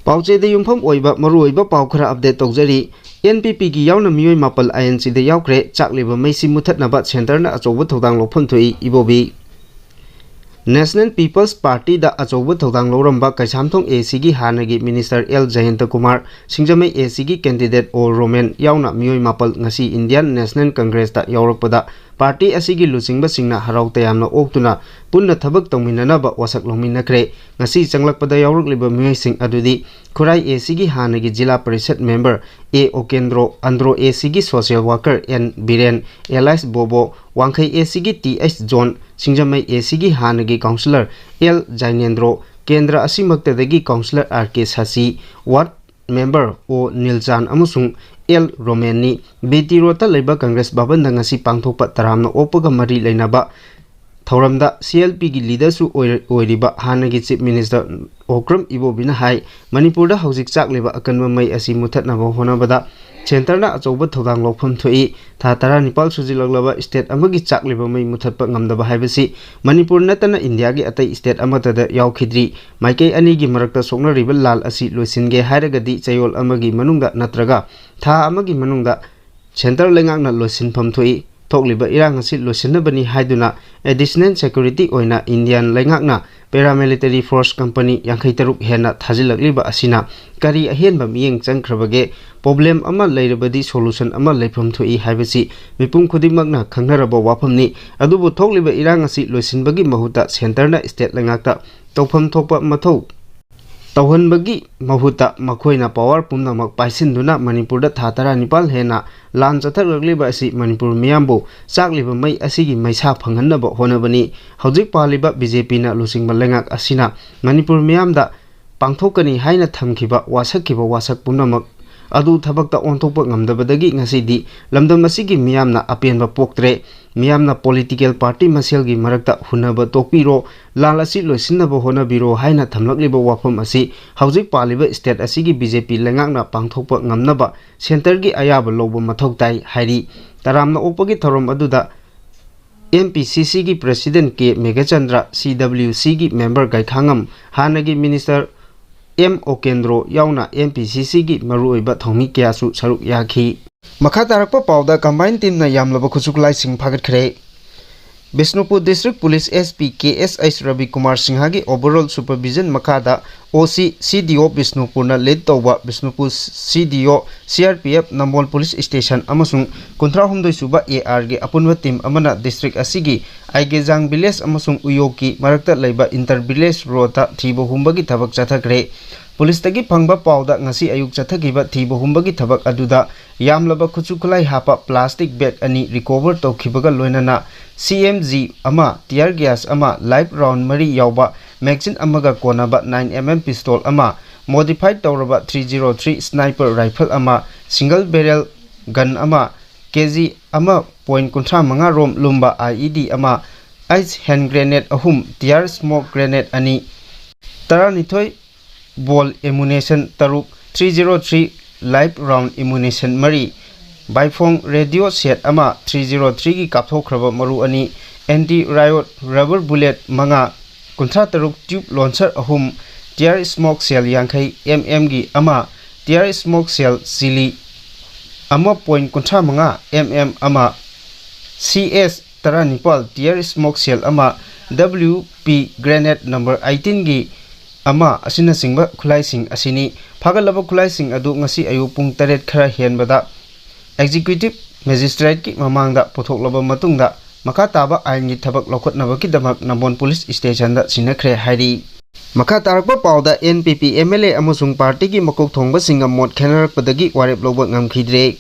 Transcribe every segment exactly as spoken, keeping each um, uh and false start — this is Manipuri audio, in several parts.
ꯄꯥꯎꯆꯦꯗ ꯌꯨꯝꯐꯝ ꯑꯣꯏꯕ ꯃꯔꯨꯑꯣꯏꯕ ꯄꯥꯎ ꯈꯔ ꯑꯞꯗꯦꯠ ꯇꯧꯖꯔꯤ꯫ ꯑꯦꯟ ꯄꯤ ꯄꯤꯒꯤ ꯌꯥꯎꯅ ꯃꯤꯑꯣꯏ ꯃꯥꯄꯜ ꯑꯥꯏ ꯑꯦꯟ ꯁꯤꯗ ꯌꯥꯎꯈ꯭ꯔꯦ꯫ ꯆꯥꯛꯂꯤꯕ ꯃꯩꯁꯤ ꯃꯨꯊꯠꯅꯕ ꯁꯦꯟꯇꯔꯅ ꯑꯆꯧꯕ ꯊꯧꯗꯥꯡ ꯂꯧꯐꯝ ꯊꯣꯛꯏ꯫ ꯏꯕꯣꯕꯤ꯫ ꯅꯦꯁꯅꯦꯜ ꯄꯤꯄꯜꯁ ꯄꯥꯔꯇꯤꯗ ꯑꯆꯧꯕ ꯊꯧꯗꯥꯡ ꯂꯧꯔꯝꯕ ꯀꯩꯁꯥꯝꯊꯣꯡ ꯑꯦ ꯁꯤꯒꯤ ꯍꯥꯟꯅꯒꯤ ꯃꯤꯅꯤꯁꯇꯔ ꯑꯦꯜ ꯖꯌꯟꯇ ꯀꯨꯃꯥꯔ, ꯁꯤꯡꯖꯃꯩ ꯑꯦ ꯁꯤꯒꯤ ꯀꯦꯟꯗꯤꯗꯦꯠ ꯑꯣ ꯔꯣꯃꯦꯟ ꯌꯥꯎꯅ ꯃꯤꯑꯣꯏ ꯃꯥꯄꯜ ꯉꯁꯤ ꯏꯟꯗꯤꯌꯥꯟ ꯅꯦꯁꯅꯦꯜ ꯀꯪꯒ꯭ꯔꯦꯁꯇ ꯌꯥꯎꯔꯛꯄꯗ ꯄꯥꯔꯇꯤ ꯑꯁꯤꯒꯤ ꯂꯨꯆꯤꯡꯕꯁꯤꯡꯅ ꯍꯔꯥꯎ ꯇꯌꯥꯝꯅ ꯑꯣꯛꯇꯨꯅ ꯄꯨꯟꯅ ꯊꯕꯛ ꯇꯧꯃꯤꯟꯅꯅꯕ ꯋꯥꯁꯛ ꯂꯧꯃꯤꯟꯅꯈ꯭ꯔꯦ꯫ ꯉꯁꯤ ꯆꯪꯂꯛꯄꯗ ꯌꯥꯎꯔꯛꯂꯤꯕ ꯃꯤꯑꯣꯏꯁꯤꯡ ꯑꯗꯨꯗꯤ ꯈꯨꯔꯥꯏ ꯑꯦ ꯁꯤꯒꯤ ꯍꯥꯟꯅꯒꯤ ꯖꯤꯂꯥ ꯄꯔꯤꯁꯠ ꯃꯦꯝꯕꯔ ꯑꯦ ꯑꯣꯀꯦꯟꯗ꯭ꯔꯣ, ꯑꯟꯗ꯭ꯔꯣ ꯑꯦ ꯁꯤꯒꯤ social worker and Biren, alias ꯕꯣꯕꯣ, ꯋꯥꯡꯈꯩ ꯑꯦ ꯁꯤꯒꯤ ꯇꯤ ꯑꯩꯆ ꯖꯣꯟ, ꯁꯤꯡꯖꯃꯩ ꯑꯦ ꯁꯤꯒꯤ ꯍꯥꯟꯅꯒꯤ ꯀꯥꯎꯟꯁꯤꯂꯔ ꯑꯦꯜ ꯖꯥꯏꯅꯦꯟꯗ꯭ꯔꯣ, ꯀꯦꯟꯗ꯭ꯔ ꯑꯁꯤꯃꯛꯇꯗꯒꯤ ꯀꯥꯎꯟꯁꯤꯂꯔ ꯑꯥꯔ ꯀꯦ ꯁꯥꯁꯤ, ꯋꯥꯔꯗ ꯃꯦꯝꯕꯔ ꯑꯣ ꯅꯤꯜꯆꯥꯟ ꯑꯃꯁꯨꯡ ꯑꯦꯜ ꯔꯣꯃꯦꯟꯅꯤ꯫ ꯕꯤ ꯇꯤ ꯔꯣꯗꯇ ꯂꯩꯕ ꯀꯪꯒ꯭ꯔꯦꯁ ꯚꯕꯟꯗ ꯉꯁꯤ ꯄꯥꯡꯊꯣꯛꯄ ꯇꯔꯥꯝꯅ ꯑꯣꯛꯄꯒ ꯃꯔꯤ ꯂꯩꯅꯕ ꯊꯧꯔꯝꯗ ꯁꯤ ꯑꯦꯜ ꯄꯤꯒꯤ ꯂꯤꯗꯔꯁꯨ ꯑꯣꯏꯔ-, ꯑꯣꯏꯔꯤꯕ ꯍꯥꯟꯅꯒꯤ ꯆꯤꯐ ꯃꯤꯅꯤꯁꯇꯔ ꯑꯣꯀ꯭ꯔꯝ ꯏꯕꯣꯕꯤꯅ ꯍꯥꯏ, ꯃꯅꯤꯄꯨꯔꯗ ꯍꯧꯖꯤꯛ ꯆꯥꯛꯂꯤꯕ ꯑꯀꯟꯕ ꯃꯩ ꯑꯁꯤ ꯃꯨꯊꯠꯅꯕ ꯍꯣꯠꯅꯕꯗ ꯁꯦꯟꯇꯔꯅ ꯑꯆꯧꯕ ꯊꯧꯗꯥꯡ ꯂꯧꯐꯝ ꯊꯣꯛꯏ꯫ ꯊꯥ ꯇꯔꯥꯅꯤꯄꯥꯜ ꯁꯨꯖꯤꯜꯂꯛꯂꯕ ꯁ꯭ꯇꯦꯠ ꯑꯃꯒꯤ ꯆꯥꯛꯂꯤꯕ ꯃꯩ ꯃꯨꯊꯠꯄ ꯉꯝꯗꯕ ꯍꯥꯏꯕꯁꯤ ꯃꯅꯤꯄꯨꯔ ꯅꯠꯇꯅ ꯏꯟꯗꯤꯌꯥꯒꯤ ꯑꯇꯩ ꯁ꯭ꯇꯦꯠ ꯑꯃꯠꯇꯗ ꯌꯥꯎꯈꯤꯗ꯭ꯔꯤ꯫ ꯃꯥꯏꯀꯩ ꯑꯅꯤꯒꯤ ꯃꯔꯛꯇ ꯁꯣꯛꯅꯔꯤꯕ ꯂꯥꯜ ꯑꯁꯤ ꯂꯣꯏꯁꯤꯟꯒꯦ ꯍꯥꯏꯔꯒꯗꯤ ꯆꯌꯣꯜ ꯑꯃꯒꯤ ꯃꯅꯨꯡꯗ ꯅꯠꯇ꯭ꯔꯒ ꯊꯥ ꯑꯃꯒꯤ ꯃꯅꯨꯡꯗ ꯁꯦꯟꯇꯔ ꯂꯩꯉꯥꯛꯅ ꯂꯣꯏꯁꯤꯟꯐꯝ ꯊꯣꯛꯏ꯫ ꯊꯣꯛꯂꯤꯕ ꯏꯔꯥꯡ ꯑꯁꯤ ꯂꯣꯏꯁꯤꯟꯅꯕꯅꯤ ꯍꯥꯏꯗꯨꯅ ꯑꯦꯗꯤꯁꯅꯦꯜ ꯁꯦꯀ꯭ꯌꯨꯔꯤꯇꯤ ꯑꯣꯏꯅ ꯏꯟꯗꯤꯌꯥꯟ ꯂꯩꯉꯥꯛꯅ ꯄꯦꯔꯥꯃꯤꯂꯤꯇꯔꯤ ꯐꯣꯔꯁ ꯀꯝꯄꯅꯤ ꯌꯥꯡꯈꯩ ꯇꯔꯨꯛ ꯍꯦꯟꯅ ꯊꯥꯖꯤꯜꯂꯛꯂꯤꯕ ꯑꯁꯤꯅ ꯀꯔꯤ ꯑꯍꯦꯟꯕ ꯃꯤꯠꯌꯦꯡ ꯆꯪꯈ꯭ꯔꯕꯒꯦ? ꯄ꯭ꯔꯣꯕ꯭ꯂꯦꯝ ꯑꯃ ꯂꯩꯔꯕꯗꯤ ꯁꯣꯂꯨꯁꯟ ꯑꯃ ꯂꯩꯐꯝ ꯊꯣꯛꯏ ꯍꯥꯏꯕꯁꯤ ꯃꯤꯄꯨꯝ ꯈꯨꯗꯤꯡꯃꯛꯅ ꯈꯪꯅꯔꯕ ꯋꯥꯐꯝꯅꯤ꯫ ꯑꯗꯨꯕꯨ ꯊꯣꯛꯂꯤꯕ ꯏꯔꯥꯡ ꯑꯁꯤ ꯂꯣꯏꯁꯤꯟꯕꯒꯤ ꯃꯍꯨꯠꯇ ꯁꯦꯟꯇꯔꯅ ꯁ꯭ꯇꯦꯠ ꯂꯩꯉꯥꯛꯇ ꯇꯧꯐꯝ ꯊꯣꯛꯄ ꯃꯊꯧ ꯇꯧꯍꯟꯕꯒꯤ ꯃꯍꯨꯠꯇ ꯃꯈꯣꯏꯅ ꯄꯥꯋꯔ ꯄꯨꯝꯅꯃꯛ ꯄꯥꯏꯁꯤꯟꯗꯨꯅ ꯃꯅꯤꯄꯨꯔꯗ ꯊꯥ ꯇꯔꯥꯅꯤꯄꯥꯜ ꯍꯦꯟꯅ ꯂꯥꯟ ꯆꯠꯊꯔꯛꯂꯤꯕ ꯑꯁꯤ ꯃꯅꯤꯄꯨꯔ ꯃꯤꯌꯥꯝꯕꯨ ꯆꯥꯛꯂꯤꯕ ꯃꯩ ꯑꯁꯤꯒꯤ ꯃꯩꯁꯥ ꯐꯪꯍꯟꯅꯕ ꯍꯣꯠꯅꯕꯅꯤ꯫ ꯍꯧꯖꯤꯛ ꯄꯥꯜꯂꯤꯕ ꯕꯤ ꯖꯦ ꯄꯤꯅ ꯂꯨꯆꯤꯡꯕ ꯂꯩꯉꯥꯛ ꯑꯁꯤꯅ ꯃꯅꯤꯄꯨꯔ ꯃꯤꯌꯥꯝꯗ ꯄꯥꯡꯊꯣꯛꯀꯅꯤ ꯍꯥꯏꯅ ꯊꯝꯈꯤꯕ ꯋꯥꯁꯛꯈꯤꯕ ꯋꯥꯁꯛ ꯄꯨꯝꯅꯃꯛ ꯑꯗꯨ ꯊꯕꯛꯇ ꯑꯣꯟꯊꯣꯛꯄ ꯉꯝꯗꯕꯗꯒꯤ ꯉꯁꯤꯗꯤ ꯂꯝꯗꯝ ꯑꯁꯤꯒꯤ ꯃꯤꯌꯥꯝꯅ ꯑꯄꯦꯟꯕ ꯄꯣꯛꯇ꯭ꯔꯦ꯫ ꯃꯤꯌꯥꯝꯅ ꯄꯣꯂꯤꯇꯤꯀꯦꯜ ꯄꯥꯔꯇꯤ ꯃꯁꯦꯜꯒꯤ ꯃꯔꯛꯇ ꯍꯨꯟꯅꯕ ꯇꯣꯛꯄꯤꯔꯣ, ꯂꯥꯟ ꯑꯁꯤ ꯂꯣꯏꯁꯤꯟꯅꯕ ꯍꯣꯠꯅꯕꯤꯔꯣ ꯍꯥꯏꯅ ꯊꯝꯂꯛꯂꯤꯕ ꯋꯥꯐꯝ ꯑꯁꯤ ꯍꯧꯖꯤꯛ ꯄꯥꯜꯂꯤꯕ ꯁ꯭ꯇꯦꯠ ꯑꯁꯤꯒꯤ ꯕꯤ ꯖꯦ ꯄꯤ ꯂꯩꯉꯥꯛꯅ ꯄꯥꯡꯊꯣꯛꯄ ꯉꯝꯅꯕ ꯁꯦꯟꯇꯔꯒꯤ ꯑꯌꯥꯕ ꯂꯧꯕ ꯃꯊꯧ ꯇꯥꯏ ꯍꯥꯏꯔꯤ꯫ ꯇꯔꯥꯝꯅ ꯑꯣꯛꯄꯒꯤ ꯊꯧꯔꯝ ꯑꯗꯨꯗ ꯑꯦꯝ ꯄꯤ ꯁꯤ ꯁꯤꯒꯤ ꯄ꯭ꯔꯦꯁꯤꯗꯦꯟꯠ ꯀꯦ ꯃꯦꯘꯆꯟꯗ꯭ꯔ, ꯁꯤ ꯗꯕ꯭ꯂꯤꯌꯨ ꯁꯤꯒꯤ ꯃꯦꯝꯕꯔ ꯒꯥꯏꯈꯥꯉꯝ, ꯍꯥꯟꯅꯒꯤ ꯃꯤꯅꯤꯁꯇꯔ ꯑꯦꯝ ꯑꯣꯀꯦꯟꯗ꯭ꯔꯣ ꯌꯥꯎꯅ ꯑꯦꯝ ꯄꯤ ꯁꯤ ꯁꯤꯒꯤ ꯃꯔꯨꯑꯣꯏꯕ ꯊꯧꯃꯤ ꯀꯌꯥꯁꯨ ꯁꯔꯨꯛ ꯌꯥꯈꯤ꯫ ꯃꯈꯥ ꯇꯥꯔꯛꯄ ꯄꯥꯎꯗ combined teamꯅ ꯌꯥꯝꯂꯕ ꯈꯨꯠꯁꯨ ꯈꯨꯠꯂꯥꯏꯁꯤꯡ ꯐꯥꯒꯠꯈ꯭ꯔꯦ꯫ Bishnupur District Police S P K S H ꯔꯕꯤꯀꯨꯃꯥꯔ ꯁꯤꯡꯍꯒꯤ overall supervision ꯃꯈꯥꯗ O C C D O ꯕꯤꯁꯅꯨꯄꯨꯔꯅ lead ꯇꯧꯕ Bishnupur C D O C R P F ꯅꯝꯕꯣꯜ Police Station ꯑꯃꯁꯨꯡ ꯀꯨꯟꯊ꯭ꯔꯥ ꯍꯨꯝꯗꯣꯏ ꯁꯨꯕ A R ꯒꯤ ꯑꯄꯨꯟꯕ team ꯑꯃꯅ district ꯑꯁꯤꯒꯤ ꯑꯥꯏꯒꯦꯖꯥꯡ village ꯑꯃꯁꯨꯡ ꯎꯌꯣꯛꯀꯤ ꯃꯔꯛꯇ ꯂꯩꯕ inter village roadꯇ ꯊꯤꯕ ꯍꯨꯝꯕꯒꯤ ꯊꯕꯛ ꯆꯠꯊꯈ꯭ꯔꯦ꯫ ꯄꯨꯂꯤꯁꯇꯒꯤ ꯐꯪꯕ ꯄꯥꯎꯗ ꯉꯁꯤ ꯑꯌꯨꯛ ꯆꯠꯊꯈꯤꯕ ꯊꯤꯕ ꯍꯨꯝꯕꯒꯤ ꯊꯕꯛ ꯑꯗꯨꯗ ꯌꯥꯝꯂꯕ ꯈꯨꯠꯁꯨ ꯈꯨꯠꯂꯥꯏ ꯍꯥꯞꯄ plastic bag ꯑꯅꯤ recover ꯇꯧꯈꯤꯕꯒ ꯂꯣꯏꯅꯅ C M G ꯑꯃ, tear gas ꯑꯃ, live round ꯃꯔꯤ ꯌꯥꯎꯕ magazine ꯑꯃꯒ ꯀꯣꯟꯅꯕ nine M M pistol ꯑꯃ, modified ꯇꯧꯔꯕ three zero three sniper rifle ꯑꯃ, single barrel gun ꯑꯃ, K G ꯑꯃ point ꯀꯨꯟꯊ꯭ꯔꯥ ꯃꯉꯥ ꯔꯣꯝ ꯂꯨꯝꯕ I E D ꯑꯃ, ice hand grenade ꯑꯍꯨꯝ, tear smoke grenade ꯑꯅꯤ, ꯇꯔꯥꯅꯤꯊꯣꯏ ball ammunition ꯇꯔꯨꯛ, three zero three live round ammunition ꯃꯔꯤ, ꯕꯥꯏꯐꯣꯡ radio set ꯑꯃ, three zero threeꯒꯤ ꯀꯥꯞꯊꯣꯛꯈ꯭ꯔꯕ ꯃꯔꯨ ꯑꯅꯤ, anti riot rubber bullet ꯃꯉꯥ, ꯀꯨꯟꯊ꯭ꯔꯥ ꯇꯔꯨꯛ tube launcher ꯑꯍꯨꯝ, tear smoke shell ꯌꯥꯡꯈꯩ M M ꯒꯤ ꯑꯃ, tear smoke shell ꯆꯤꯂꯤ ꯑꯃ point ꯀꯨꯟꯊ꯭ꯔꯥ ꯃꯉꯥ M M ꯑꯃ, C S ꯇꯔꯥꯅꯤꯄꯥꯜ tear smoke shell ꯑꯃ, W P grenade number eighteenꯒꯤ ꯑꯃ ꯑꯁꯤꯅꯆꯤꯡꯕ ꯈꯨꯠꯂꯥꯏꯁꯤꯡ ꯑꯁꯤꯅꯤ꯫ ꯐꯥꯒꯠꯂꯕ ꯈꯨꯠꯂꯥꯏꯁꯤꯡ ꯑꯗꯨ ꯉꯁꯤ ꯑꯌꯨꯛ ꯄꯨꯡ ꯇꯔꯦꯠ ꯈꯔ ꯍꯦꯟꯕꯗ Executive Magistrateꯀꯤ ꯃꯃꯥꯡꯗ ꯄꯨꯊꯣꯛꯂꯕ ꯃꯇꯨꯡꯗ ꯃꯈꯥ ꯇꯥꯕ ꯑꯥꯏꯟꯒꯤ ꯊꯕꯛ ꯂꯧꯈꯠꯅꯕꯒꯤꯗꯃꯛ ꯅꯝꯕꯣꯜ Police Stationꯗ ꯁꯤꯟꯅꯈ꯭ꯔꯦ ꯍꯥꯏꯔꯤ꯫ ꯃꯈꯥ ꯇꯥꯔꯛꯄ ꯄꯥꯎꯗ N P P M L A ꯑꯃꯁꯨꯡ partyꯒꯤ ꯃꯀꯣꯛ ꯊꯣꯡꯕꯁꯤꯡꯒ ꯃꯣꯠ ꯈꯦꯠꯅꯔꯛꯄꯗꯒꯤ ꯋꯥꯔꯦꯞ ꯂꯧꯕ ꯉꯝꯈꯤꯗ꯭ꯔꯦ꯫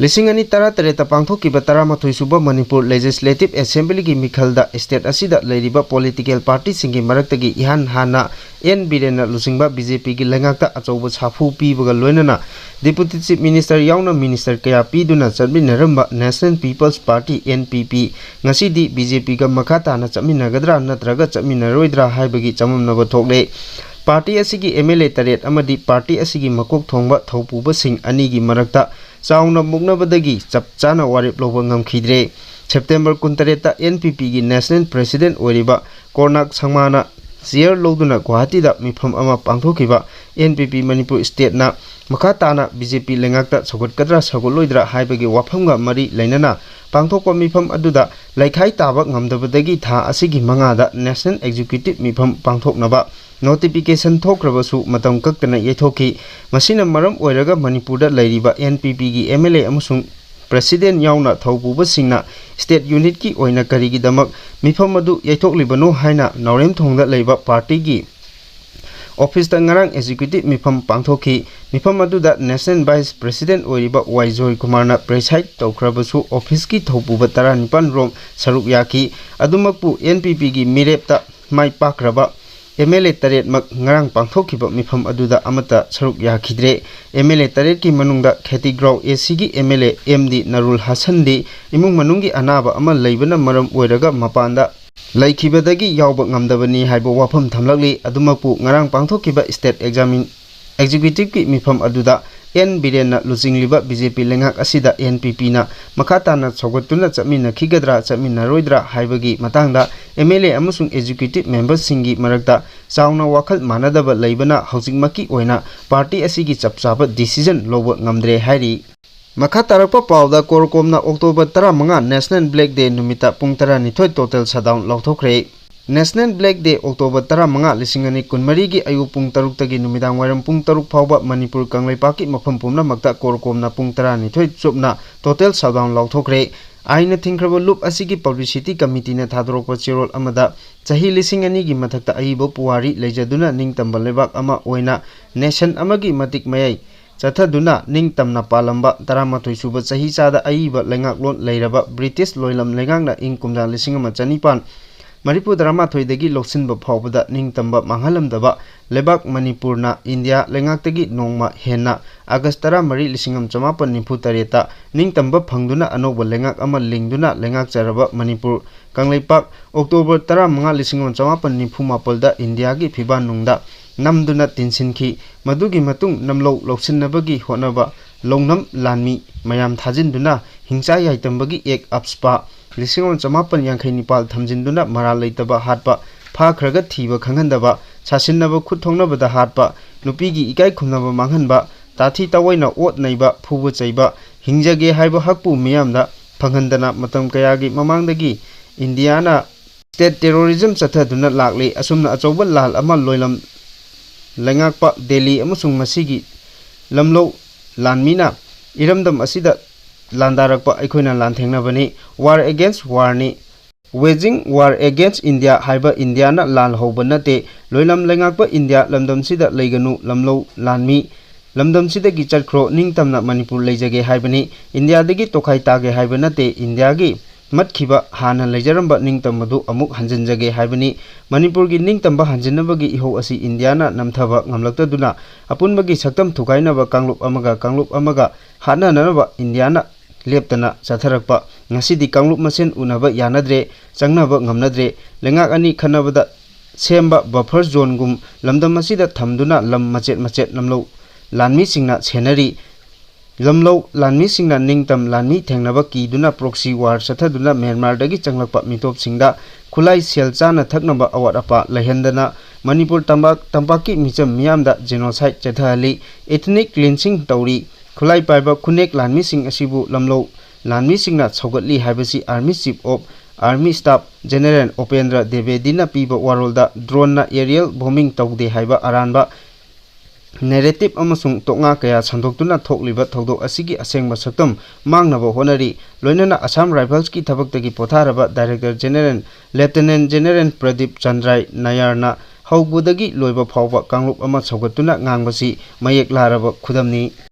ꯂꯤꯁꯤꯡ ꯑꯅꯤ ꯇꯔꯥꯇꯔꯦꯠꯇ ꯄꯥꯡꯊꯣꯛꯈꯤꯕ ꯇꯔꯥꯃꯥꯊꯣꯏ ꯁꯨꯕ ꯃꯅꯤꯄꯨꯔ Legislative Assemblyꯒꯤ ꯃꯤꯈꯜꯗ state ꯑꯁꯤꯗ ꯂꯩꯔꯤꯕ political partyꯁꯤꯡꯒꯤ ꯃꯔꯛꯇꯒꯤ ꯏꯍꯥꯟ ꯍꯥꯟꯅ N ꯕꯤꯔꯦꯟꯅ ꯂꯨꯆꯤꯡꯕ B J Pꯒꯤ ꯂꯩꯉꯥꯛꯇ ꯑꯆꯧꯕ ꯁꯥꯐꯨ ꯄꯤꯕꯒ ꯂꯣꯏꯅꯅ Deputy Chief Minister ꯌꯥꯎꯅ minister ꯀꯌꯥ ꯄꯤꯗꯨꯅ ꯆꯠꯃꯤꯟꯅꯔꯝꯕ National People's Party, N P P, ꯉꯁꯤꯗꯤ B J Pꯒ ꯃꯈꯥ ꯇꯥꯅ ꯆꯠꯃꯤꯟꯅꯒꯗ꯭ꯔꯥ ꯅꯠꯇ꯭ꯔꯒ ꯆꯠꯃꯤꯟꯅꯔꯣꯏꯗ꯭ꯔꯥ ꯍꯥꯏꯕꯒꯤ ꯆꯃꯝꯅꯕ ꯊꯣꯛꯂꯦ꯫ Party ꯑꯁꯤꯒꯤ M L A ꯇꯔꯦꯠ ꯑꯃꯗꯤ party ꯑꯁꯤꯒꯤ ꯃꯀꯣꯛ ꯊꯣꯡꯕ ꯊꯧꯄꯨꯕꯁꯤꯡ ꯑꯅꯤꯒꯤ ꯃꯔꯛꯇ ꯆꯥꯎꯅ ꯃꯨꯛꯅꯕꯗꯒꯤ ꯆꯞ ꯆꯥꯅ ꯋꯥꯔꯦꯞ ꯂꯧꯕ ꯉꯝꯈꯤꯗ꯭ꯔꯦ꯫ September ꯀꯨꯟꯇꯔꯦꯠꯇ N P Pꯒꯤ National President ꯑꯣꯏꯔꯤꯕ ꯀꯣꯔꯅꯥꯛ ꯁꯪꯃꯥꯅ ꯆꯤꯌꯔ ꯂꯧꯗꯨꯅ ꯒꯨꯋꯥꯍꯥꯇꯤꯗ ꯃꯤꯐꯝ ꯑꯃ ꯄꯥꯡꯊꯣꯛꯈꯤꯕ ꯑꯦꯟ ꯄꯤ ꯄꯤ ꯃꯅꯤꯄꯨꯔ ꯁ꯭ꯇꯦꯠꯅ ꯃꯈꯥ ꯇꯥꯅ ꯕꯤ ꯖꯦ ꯄꯤ ꯂꯩꯉꯥꯛꯇ ꯁꯧꯒꯠꯀꯗ꯭ꯔꯥ ꯁꯧꯒꯠꯂꯣꯏꯗ꯭ꯔꯥ ꯍꯥꯏꯕꯒꯤ ꯋꯥꯐꯝꯒ ꯃꯔꯤ ꯂꯩꯅꯅ ꯄꯥꯡꯊꯣꯛꯄ ꯃꯤꯐꯝ ꯑꯗꯨꯗ ꯂꯩꯈꯥꯏ ꯇꯥꯕ ꯉꯝꯗꯕꯗꯒꯤ ꯊꯥ ꯑꯁꯤꯒꯤ ꯃꯉꯥꯗ ꯅꯦꯁꯅꯦꯜ ꯑꯦꯛꯖꯤꯀ꯭ꯌꯨꯇꯤꯚ ꯃꯤꯐꯝ ꯄꯥꯡꯊꯣꯛꯅꯕ ꯅꯣꯇꯤꯐꯤꯀꯦꯁꯟ ꯊꯣꯛꯈ꯭ꯔꯕꯁꯨ ꯃꯇꯝ ꯀꯛꯇꯅ ꯌꯩꯊꯣꯛꯈꯤ꯫ ꯃꯁꯤꯅ ꯃꯔꯝ ꯑꯣꯏꯔꯒ ꯃꯅꯤꯄꯨꯔꯗ ꯂꯩꯔꯤꯕ ꯑꯦꯟ ꯄꯤ ꯄꯤꯒꯤ ꯑꯦꯝ ꯑꯦꯜ ꯑꯦ ꯑꯃꯁꯨꯡ ꯄ꯭ꯔꯦꯁꯤꯗꯦꯟꯠ ꯌꯥꯎꯅ ꯊꯧꯄꯨꯕꯁꯤꯡꯅ ꯁ꯭ꯇꯦꯠ ꯌꯨꯅꯤꯠꯀꯤ ꯑꯣꯏꯅ ꯀꯔꯤꯒꯤꯗꯃꯛ ꯃꯤꯐꯝ ꯑꯗꯨ ꯌꯩꯊꯣꯛꯂꯤꯕꯅꯣ ꯍꯥꯏꯅ ꯅꯥꯎꯔꯦꯝꯊꯣꯡꯗ ꯂꯩꯕ ꯄꯥꯔꯇꯤꯒꯤ ꯑꯣꯐꯤꯁꯇ ꯉꯔꯥꯡ ꯑꯦꯛꯖꯤꯀ꯭ꯌꯨꯇꯤꯚ ꯃꯤꯐꯝ ꯄꯥꯡꯊꯣꯛꯈꯤ꯫ ꯃꯤꯐꯝ ꯑꯗꯨꯗ ꯅꯦꯁꯅꯦꯜ ꯚꯥꯏꯁ ꯄ꯭ꯔꯦꯁꯤꯗꯦꯟꯠ ꯑꯣꯏꯔꯤꯕ ꯋꯥꯏ ꯖꯣꯏꯀꯨꯃꯥꯔꯅ ꯄ꯭ꯔꯦꯁꯥꯏꯗ ꯇꯧꯈ꯭ꯔꯕꯁꯨ, ꯑꯣꯐꯤꯁꯀꯤ ꯊꯧꯄꯨꯕ ꯇꯔꯥꯅꯤꯄꯥꯟ ꯔꯣꯝ ꯁꯔꯨꯛ ꯌꯥꯈꯤ꯫ ꯑꯗꯨꯃꯛꯄꯨ, ꯑꯦꯟ ꯄꯤ ꯄꯤꯒꯤ ꯃꯤꯔꯦꯞꯇ ꯃꯥꯏ ꯄꯥꯛꯈ꯭ꯔꯕ ꯑꯦꯝ ꯑꯦꯜ ꯑꯦ ꯇꯔꯦꯠꯃꯛ ꯉꯔꯥꯡ ꯄꯥꯡꯊꯣꯛꯈꯤꯕ ꯃꯤꯐꯝ ꯑꯗꯨꯗ ꯑꯃꯠꯇ ꯁꯔꯨꯛ ꯌꯥꯈꯤꯗ꯭ꯔꯦ꯫ ꯑꯦꯝ ꯑꯦꯜ ꯑꯦ ꯇꯔꯦꯠꯀꯤ ꯃꯅꯨꯡꯗ ꯈꯦꯇꯤꯒ꯭ꯔꯥꯎ ꯑꯦ ꯁꯤꯒꯤ M L A M D ꯅꯔꯨꯜ ꯍꯁꯟꯗꯤ ꯏꯃꯨꯡ ꯃꯅꯨꯡꯒꯤ ꯑꯅꯥꯕ ꯑꯃ ꯂꯩꯕꯅ ꯃꯔꯝ ꯑꯣꯏꯔꯒ ꯃꯄꯥꯟꯗ ꯂꯩꯈꯤꯕꯗꯒꯤ ꯌꯥꯎꯕ ꯉꯝꯗꯕꯅꯤ ꯍꯥꯏꯕ ꯋꯥꯐꯝ ꯊꯝꯂꯛꯂꯤ꯫ ꯑꯗꯨꯃꯛꯄꯨ, ꯉꯔꯥꯡ ꯄꯥꯡꯊꯣꯛꯈꯤꯕ ꯁ꯭ꯇꯦꯠ ꯑꯦꯛꯖꯥꯃꯤꯟ ꯑꯦꯛꯖꯤꯀ꯭ꯌꯨꯇꯤꯚꯀꯤ ꯃꯤꯐꯝ ꯑꯗꯨꯗ ꯑꯦꯟ ꯕꯤꯔꯦꯟꯅ ꯂꯨꯆꯤꯡꯂꯤꯕ ꯕꯤ ꯖꯦ ꯄꯤ ꯂꯩꯉꯥꯛ ꯑꯁꯤꯗ ꯑꯦꯟ ꯄꯤ ꯄꯤꯅ ꯃꯈꯥ ꯇꯥꯅ ꯁꯧꯒꯠꯇꯨꯅ ꯆꯠꯃꯤꯟꯅꯈꯤꯒꯗ꯭ꯔꯥ ꯆꯠꯃꯤꯟꯅꯔꯣꯏꯗ꯭ꯔꯥ ꯍꯥꯏꯕꯒꯤ ꯃꯇꯥꯡꯗ ꯑꯦꯝ ꯑꯦꯜ ꯑꯦ ꯑꯃꯁꯨꯡ ꯑꯦꯛꯖꯤꯀ꯭ꯌꯨꯇꯤꯚ ꯃꯦꯝꯕꯔꯁꯤꯡꯒꯤ ꯃꯔꯛꯇ ꯆꯥꯎꯅ ꯋꯥꯈꯜ ꯃꯥꯟꯅꯗꯕ ꯂꯩꯕꯅ ꯍꯧꯖꯤꯛꯃꯛꯀꯤ ꯑꯣꯏꯅ ꯄꯥꯔꯇꯤ ꯑꯁꯤꯒꯤ ꯆꯞ ꯆꯥꯕ ꯗꯤꯁꯤꯖꯟ ꯂꯧꯕ ꯉꯝꯗ꯭ꯔꯦ ꯍꯥꯏꯔꯤ꯫ ꯃꯈꯥ ꯇꯥꯔꯛꯄ ꯄꯥꯎꯗ, ꯀꯣꯔꯀꯣꯝꯅ ꯑꯣꯛꯇꯣꯕꯔ ꯇꯔꯥꯃꯉꯥ ꯅꯦꯁꯅꯦꯜ ꯕ꯭ꯂꯦꯛ ꯗꯦ ꯅꯨꯃꯤꯠꯇ ꯄꯨꯡ ꯇꯔꯥꯅꯤꯊꯣꯏ ꯇꯣꯇꯦꯜ ꯁꯠꯗꯥꯎꯟ ꯂꯥꯎꯊꯣꯛꯈ꯭ꯔꯦ꯫ ꯅꯦꯁꯅꯦꯜ ꯕ꯭ꯂꯦꯛ ꯗꯦ ꯑꯣꯛꯇꯣꯕꯔ ꯇꯔꯥꯃꯉꯥ, ꯂꯤꯁꯤꯡ ꯑꯅꯤ ꯀꯨꯟꯃꯔꯤꯒꯤ ꯑꯌꯨꯛ ꯄꯨꯡ ꯇꯔꯨꯛꯇꯒꯤ ꯅꯨꯃꯤꯗꯥꯡ ꯋꯥꯏꯔꯝ ꯄꯨꯡ ꯇꯔꯨꯛ ꯐꯥꯎꯕ ꯃꯅꯤꯄꯨꯔ ꯀꯪꯂꯩꯄꯥꯛꯀꯤ ꯃꯐꯝ ꯄꯨꯝꯅꯃꯛꯇ ꯀꯣꯔꯀꯣꯝꯅ ꯄꯨꯡ ꯇꯔꯥꯅꯤꯊꯣꯏ ꯆꯨꯞꯅ ꯇꯣꯇꯦꯜ ꯁꯠꯗꯥꯎꯟ ꯂꯥꯎꯊꯣꯛꯈ꯭ꯔꯦ꯫ ꯑꯥꯏꯟꯅ ꯊꯤꯡꯈ꯭ꯔꯕ ꯂꯨꯞ ꯑꯁꯤꯒꯤ ꯄꯕ꯭ꯂꯤꯁꯤꯇꯤ ꯀꯃꯤꯇꯤꯅ ꯊꯥꯗꯣꯔꯛꯄ ꯆꯦꯔꯣꯜ ꯑꯃꯗ, ꯆꯍꯤ ꯂꯤꯁꯤꯡ ꯑꯅꯤꯒꯤ ꯃꯊꯛꯇ ꯑꯏꯕ ꯄꯨꯋꯥꯔꯤ ꯂꯩꯖꯗꯨꯅ ꯅꯤꯡꯇꯝꯕ ꯂꯩꯕꯥꯛ ꯑꯃ ꯑꯣꯏꯅ ꯅꯦꯁꯟ ꯑꯃꯒꯤ ꯃꯇꯤꯛ ꯃꯌꯥꯏ ꯆꯠꯊꯗꯨꯅ ꯅꯤꯡꯇꯝꯅ ꯄꯥꯜꯂꯝꯕ ꯇꯔꯥꯃꯥꯊꯣꯏ ꯁꯨꯕ ꯆꯍꯤꯆꯥꯗ ꯑꯏꯕ ꯂꯩꯉꯥꯛꯂꯣꯟ ꯂꯩꯔꯕ ꯕ꯭ꯔꯤꯇꯤꯁ ꯂꯣꯏꯂꯝ ꯂꯩꯉꯥꯛꯅ ꯏꯪ ꯀꯨꯝꯖꯥ ꯂꯤꯁꯤꯡ ꯑꯃ ꯆꯅꯤꯄꯥꯟ ꯃꯔꯤꯐꯨ ꯇꯔꯥꯃꯥꯊꯣꯏꯗꯒꯤ ꯂꯧꯁꯤꯟꯕ ꯐꯥꯎꯕꯗ ꯅꯤꯡꯇꯝꯕ ꯃꯥꯡꯍꯜꯂꯝꯗꯕ ꯂꯩꯕꯥꯛ ꯃꯅꯤꯄꯨꯔꯅ ꯏꯟꯗꯤꯌꯥ ꯂꯩꯉꯥꯛꯇꯒꯤ ꯅꯣꯡꯃ ꯍꯦꯟꯅ ꯑꯥꯒꯁ ꯇꯔꯥꯃꯔꯤ, ꯂꯤꯁꯤꯡ ꯑꯃ ꯆꯃꯥꯄꯟ ꯅꯤꯐꯨ ꯇꯔꯦꯠꯇ ꯅꯤꯡꯇꯝꯕ ꯐꯪꯗꯨꯅ ꯑꯅꯧꯕ ꯂꯩꯉꯥꯛ ꯑꯃ ꯂꯤꯡꯗꯨꯅ ꯂꯩꯉꯥꯛꯆꯔꯕ ꯃꯅꯤꯄꯨꯔ ꯀꯪꯂꯩꯄꯥꯛ ꯑꯣꯛꯇꯣꯕꯔ ꯇꯔꯥꯃꯉꯥ, ꯂꯤꯁꯤꯡ ꯑꯃ ꯆꯃꯥꯄꯟ ꯅꯤꯐꯨ ꯃꯥꯄꯜꯗ ꯏꯟꯗꯤꯌꯥꯒꯤ ꯐꯤꯕꯥꯟꯅꯨꯡꯗ ꯅꯝꯗꯨꯅ ꯇꯤꯟꯁꯤꯟꯈꯤ꯫ ꯃꯗꯨꯒꯤ ꯃꯇꯨꯡ ꯅꯝꯂꯧ ꯂꯧꯁꯤꯟꯅꯕꯒꯤ ꯍꯣꯠꯅꯕ ꯂꯧꯅꯝ ꯂꯥꯟꯃꯤ ꯃꯌꯥꯝ ꯊꯥꯖꯤꯟꯗꯨꯅ ꯍꯤꯡꯆꯥ ꯌꯥꯏꯇꯝꯕꯒꯤ ꯑꯦꯛ ꯑꯞꯁꯄꯥ ꯂꯤꯁꯤꯡ ꯑꯃ ꯆꯃꯥꯄꯟ ꯌꯥꯡꯈꯩ ꯅꯤꯄꯥꯜ ꯊꯝꯖꯤꯟꯗꯨꯅ ꯃꯔꯥꯜ ꯂꯩꯇꯕ ꯍꯥꯠꯄ ꯐꯥꯈ꯭ꯔꯒ ꯊꯤꯕ ꯈꯪꯍꯟꯗꯕ, ꯁꯥꯁꯤꯟꯅꯕ ꯈꯨꯠ ꯊꯣꯛꯅꯕꯗ ꯍꯥꯠꯄ, ꯅꯨꯄꯤꯒꯤ ꯏꯀꯥꯏ ꯈꯨꯝꯅꯕ ꯃꯥꯡꯍꯟꯕ, ꯇꯥꯊꯤ ꯇꯥꯑꯣꯏꯅ ꯑꯣꯠ ꯅꯩꯕ, ꯐꯨꯕ ꯆꯩꯕ, ꯍꯤꯡꯖꯒꯦ ꯍꯥꯏꯕ ꯍꯛꯄꯨ ꯃꯤꯌꯥꯝꯗ ꯐꯪꯍꯟꯗꯅ ꯃꯇꯝ ꯀꯌꯥꯒꯤ ꯃꯃꯥꯡꯗꯒꯤ ꯏꯟꯗꯤꯌꯥꯅ state terrorism ꯆꯠꯊꯗꯨꯅ ꯂꯥꯛꯂꯤ꯫ ꯑꯁꯨꯝꯅ ꯑꯆꯧꯕ ꯂꯥꯜ ꯑꯃ ꯂꯣꯏꯂꯝ ꯂꯩꯉꯥꯛꯄ ꯗꯦꯜꯂꯤ ꯑꯃꯁꯨꯡ ꯃꯁꯤꯒꯤ ꯂꯝꯂꯧ ꯂꯥꯟꯃꯤꯅ ꯏꯔꯝꯗꯝ ꯑꯁꯤꯗ ꯂꯥꯟꯗꯥꯔꯛꯄ ꯑꯩꯈꯣꯏꯅ ꯂꯥꯟꯊꯦꯡꯅꯕꯅꯤ꯫ War against warꯅꯤ꯫ Waging war against India ꯍꯥꯏꯕ ꯏꯟꯗꯤꯌꯥꯅ ꯂꯥꯜ ꯍꯧꯕ ꯅꯠꯇꯦ꯫ ꯂꯣꯏꯂꯝ ꯂꯩꯉꯥꯛꯄ ꯏꯟꯗꯤꯌꯥ, ꯂꯝꯗꯝꯁꯤꯗ ꯂꯩꯒꯅꯨ꯫ ꯂꯝꯂꯧ ꯂꯥꯟꯃꯤ, ꯂꯝꯗꯝꯁꯤꯗꯒꯤ ꯆꯠꯈ꯭ꯔꯣ꯫ ꯅꯤꯡꯇꯝꯅ ꯃꯅꯤꯄꯨꯔ ꯂꯩꯖꯒꯦ ꯍꯥꯏꯕꯅꯤ꯫ ꯏꯟꯗꯤꯌꯥꯗꯒꯤ ꯇꯣꯈꯥꯏ ꯇꯥꯒꯦ ꯍꯥꯏꯕ ꯅꯠꯇꯦ꯫ ꯏꯟꯗꯤꯌꯥꯒꯤ ꯃꯠꯈꯤꯕ ꯍꯥꯟꯅ ꯂꯩꯖꯔꯝꯕ ꯅꯤꯡꯇꯝꯕꯗꯨ ꯑꯃꯨꯛ ꯍꯟꯖꯤꯟꯖꯒꯦ ꯍꯥꯏꯕꯅꯤ꯫ ꯃꯅꯤꯄꯨꯔꯒꯤ ꯅꯤꯡꯇꯝꯕ ꯍꯟꯖꯤꯟꯅꯕꯒꯤ ꯏꯍꯧ ꯑꯁꯤ ꯏꯟꯗꯤꯌꯥꯅ ꯅꯝꯊꯕ ꯉꯝꯂꯛꯇꯗꯨꯅ ꯑꯄꯨꯟꯕꯒꯤ ꯁꯛꯇꯝ ꯊꯨꯒꯥꯏꯅꯕ ꯀꯥꯡꯂꯨꯞ ꯑꯃꯒ ꯀꯥꯡꯂꯨꯞ ꯑꯃꯒ ꯍꯥꯠꯅꯅꯅꯕ ꯏꯟꯗꯤꯌꯥꯅ ꯂꯦꯞꯇꯅ ꯆꯠꯊꯔꯛꯄ꯫ ꯉꯁꯤꯗꯤ ꯀꯥꯡꯂꯨꯞ ꯃꯁꯦꯟ ꯎꯅꯕ ꯌꯥꯅꯗ꯭ꯔꯦ, ꯆꯪꯅꯕ ꯉꯝꯅꯗ꯭ꯔꯦ꯫ ꯂꯩꯉꯥꯛ ꯑꯅꯤ ꯈꯟꯅꯕꯗ ꯁꯦꯝꯕ buffer zoneꯒꯨꯝ ꯂꯝꯗꯝ ꯑꯁꯤꯗ ꯊꯝꯗꯨꯅ ꯂꯝ ꯃꯆꯦꯠ ꯃꯆꯦꯠ ꯂꯝꯂꯧ ꯂꯥꯟꯃꯤꯁꯤꯡꯅ ꯁꯦꯟꯅꯔꯤ꯫ ꯂꯝꯂꯧ ꯂꯥꯟꯃꯤꯁꯤꯡꯅ ꯅꯤꯡꯇꯝ ꯂꯥꯟꯃꯤ ꯊꯦꯡꯅꯕ ꯀꯤꯗꯨꯅ proxy war ꯆꯠꯊꯗꯨꯅ ꯃ꯭ꯌꯥꯟꯃꯥꯔꯗꯒꯤ ꯆꯪꯂꯛꯄ ꯃꯤꯇꯣꯞꯁꯤꯡꯗ ꯈꯨꯠꯂꯥꯏ ꯁꯦꯜ ꯆꯥꯅ ꯊꯛꯅꯕ ꯑꯋꯥꯠ ꯑꯄꯥ ꯂꯩꯍꯟꯗꯅ ꯃꯅꯤꯄꯨꯔ ꯇꯝꯄꯥꯛ, ꯇꯝꯄꯥꯛꯀꯤ ꯃꯤꯆꯝ ꯃꯤꯌꯥꯝꯗ genocide ꯆꯠꯊꯍꯜꯂꯤ, ethnic cleansing ꯇꯧꯔꯤ꯫ ꯈꯨꯠꯂꯥꯏ ꯄꯥꯏꯕ ꯈꯨꯟꯅꯦꯛ ꯂꯥꯟꯃꯤꯁꯤꯡ ꯑꯁꯤꯕꯨ ꯂꯝꯂꯧ ꯂꯥꯟꯃꯤꯁꯤꯡꯅ ꯁꯧꯒꯠꯂꯤ ꯍꯥꯏꯕꯁꯤ Army Chief of Army Staff General Upendra ꯗ꯭ꯋꯤꯕꯦꯗꯤꯅ ꯄꯤꯕ ꯋꯥꯔꯣꯜꯗ droneꯅ aerial bombing ꯇꯧꯗꯦ ꯍꯥꯏꯕ ꯑꯔꯥꯟꯕ narrative ꯑꯃꯁꯨꯡ ꯇꯣꯛꯉꯥ ꯀꯌꯥ ꯁꯟꯗꯣꯛꯇꯨꯅ ꯊꯣꯛꯂꯤꯕ ꯊꯧꯗꯣꯛ ꯑꯁꯤꯒꯤ ꯑꯁꯦꯡꯕ ꯁꯛꯇꯝ ꯃꯥꯡꯅꯕ ꯍꯣꯠꯅꯔꯤ꯫ ꯂꯣꯏꯅꯅ Assam Riflesꯀꯤ ꯊꯕꯛꯇꯒꯤ ꯄꯣꯊꯥꯔꯕ Director General Lieutenant General Pradeep ꯆꯟꯗ꯭ꯔꯥꯏ ꯅꯥꯌꯥꯔꯅ ꯍꯧꯕꯗꯒꯤ ꯂꯣꯏꯕ ꯐꯥꯎꯕ ꯀꯥꯡꯂꯨꯞ ꯑꯃ ꯁꯧꯒꯠꯇꯨꯅ ꯉꯥꯡꯕꯁꯤ ꯃꯌꯦꯛ ꯂꯥꯔꯕ ꯈꯨꯗꯝꯅꯤ꯫